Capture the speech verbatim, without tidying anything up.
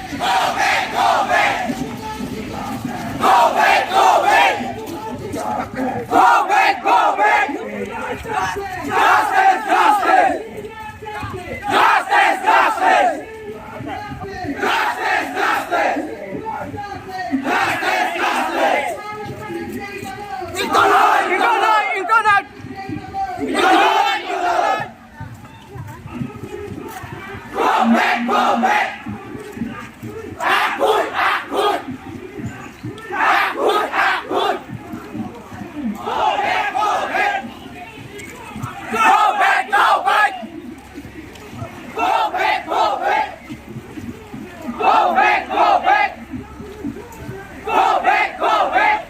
Go back, go back! Go back, go back! Justice, justice! Justice, justice! Justice, justice! Justice, justice! Internet, internet, internet! Internet, internet! Go back, go back! Akhun, akhun! Akhun, akhun! Go back, go back! Go back, go back! Go back, go back! Go back, go back! Go back, go back!